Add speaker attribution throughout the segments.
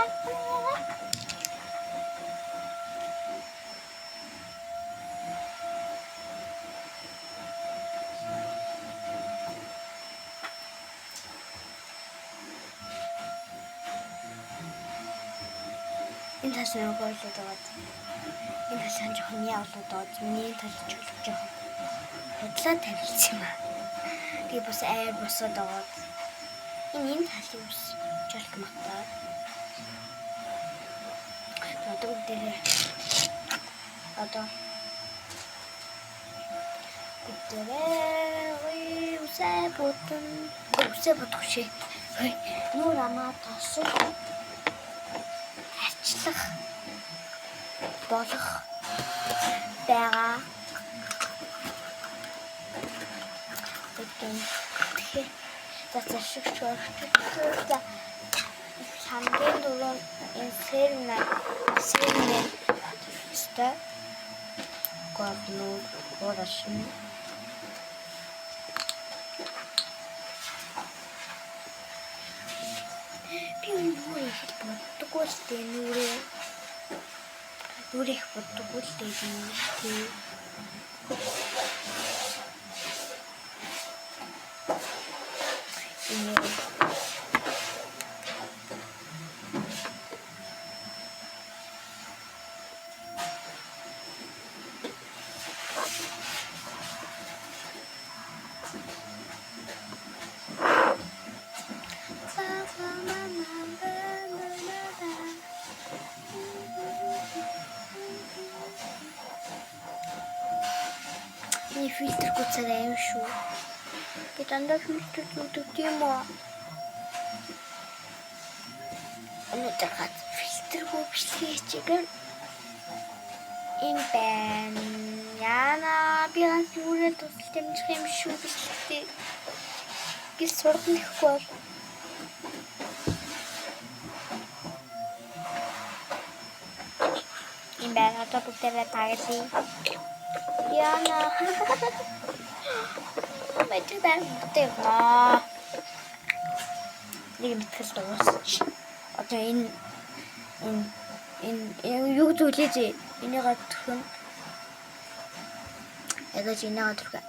Speaker 1: Энэ тас нэг болоод байгаа. Энэ тас жоохон яа болоод байгаа. Миний энэ тал чөлөг жоохон худлаа тавилсан юм аа. Тэгээ бас айр босоод байгаа. Энэ талын ус жолк матаа. Одоо бүгдээрээ одоо бүгдээрээ үсээ бутан үсээ будах шээ. Нүүр амаа тосох арчлах болох байгаа. Тэгэхээр за зашиг чөрчөлтөө хамгийн түрүүнд энэ сэрнэ өстой гол уурашин би нүрээ их боддоггүй л дээ нүрээ их боддоггүй л дээ би Миний фильтр гүцээр юм шүү. Би дандаа фильтр зүүдэг тийм үү? Өнөөдөр гац фильтргүй бичлэг хийчихээр юм байна. Яна би ганц нүрээ тусал дамжих юм шүү бичлэгтэй. Гэл сурган гэхгүй бол. Юм байна. Одоо бүгдээрээ таглая. Яна. Мэдээ бүтээ явнаа. Нэг мэтгэл дуусч. Одоо энэ энэ энэ юу зүйлээ зэ? Энийгээ төрхөн. Ягаж энийгээ төрхөн.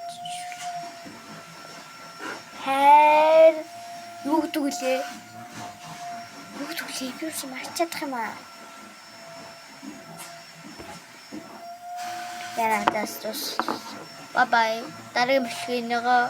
Speaker 1: Хайр юу гэдэг үлээ? Юу гэдэг үлээ? Би юусэн марчаадах юм аа. Яна тас тус. Bye bye. Дараагийн бичлэгийг энийгээ